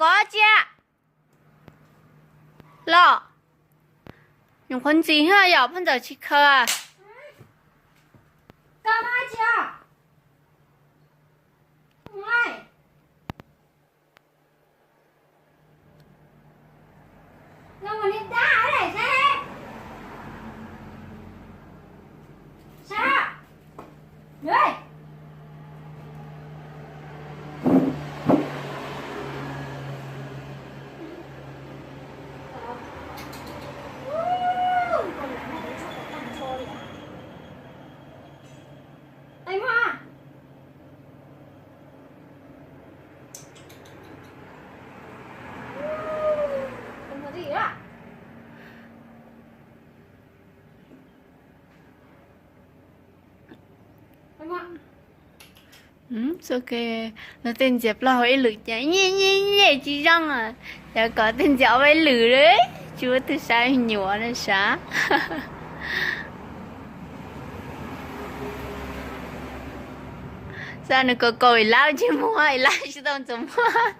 Kov cia los. Nyuam qhuav ntxiv yog phaj ntxawm tsis khaws. Txoj kev luag tej ntxias plaub hau ib lwm ces nyem nyem nyem tsis zoo, yog kom tej ntxias ob peb lwm li, tsis muaj twg saib nyuam na sav. Xav nws kaus kaus ib lab tsis muaj, ib lab tsis tau ntxuav muag.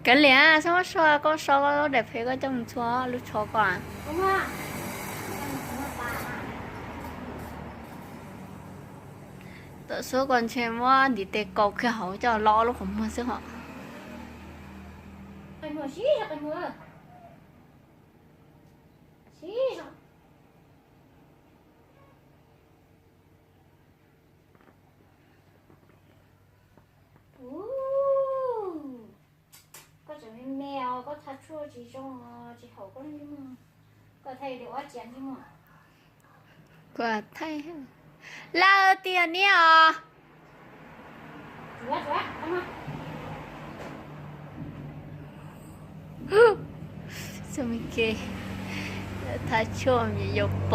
Kav liam, xab muab so, koj so koj lub daim phem koj coj mus ntxhua lub tsho koj. Tom suab koj ntshe muab ntiv tes kaus kiag hauv coj lo lub qhov muag xwb hos. Koj tseem me me os, koj thaij tshuaj tsis zoo, tsis haum koj ntsej muag. Koj thaij li ob ciav ntsej muag. Kuv thaij lawm tiag niam os. Thaij tshuaj me nyuam yaus pom.